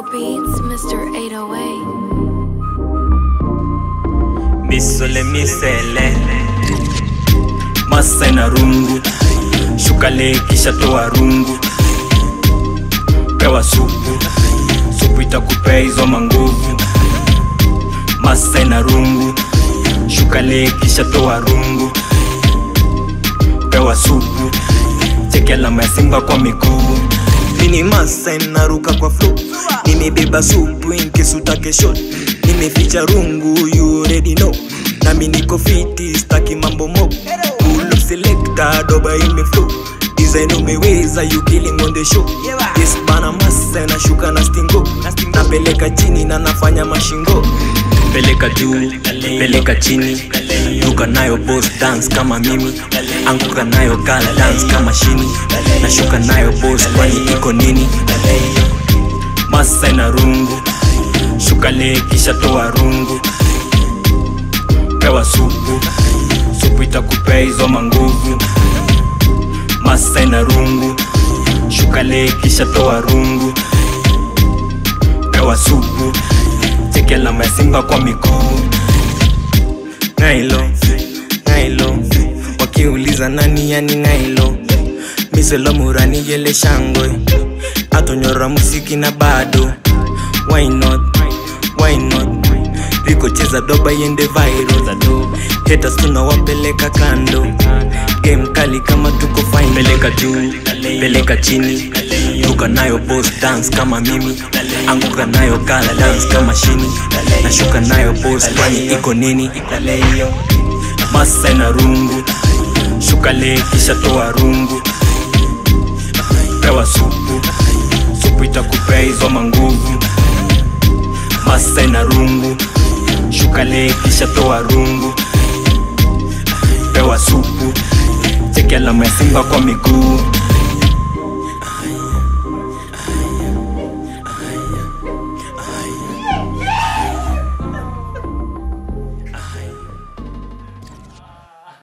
Disco Beats, Mr. 808. Misole misele Masa ina rungu, shuka le kisha toa rungu. Pewa supu, supu itakupea hizo manguvu. Masa ina rungu, shuka le kisha toa rungu. Pewa supu, cheki alama ya simba kwa miguu. Mini masa inaruka kwa flow, nimebeba supu in case utake shot. Nimeficha rungu, you already know. Nami niko fiti, staki mambo mob. Pull up selector, doba imeflow. Design umeweza, you killing on the show. Yes bana, masa inashuka na stingo. Napeleka chini na nafanya mashingo. Peleka juu, peleka chini. Ruka nayo boss, dance kama mimi. Anguka nayo girl, dance kama shini. Nashuka nayo boss, kwani iko nini? Masa ina rungu, shuka le kisha toa rungu. Pewa supu, supu itakupea hizo manguvu. Masa ina rungu, shuka le kisha toa rungu. Pewa supu, cheki alama ya simba kwa miguu. Ngailo, ngailo, wakiuliza nani yani ngailo. Miselo murani yele shangwe, atonyora musiki na bado. Why not, why not? Riko cheza doba yende viral. Haters tunawapeleka kando. Game kali kama tuko final. Peleka juu, peleka chini. Ruka nayo boss, dance kama mimi. Anguka nayo girl, dance kama shini. Nashuka nayo boss, kwani iko nini? Masa ina rungu, shuka le kisha toa rungu. Pewa supu, supu itakupea hizo manguvu. Masa ina rungu, shuka le kisha toa rungu. Pewa supu, cheki alama ya simba kwa miguu.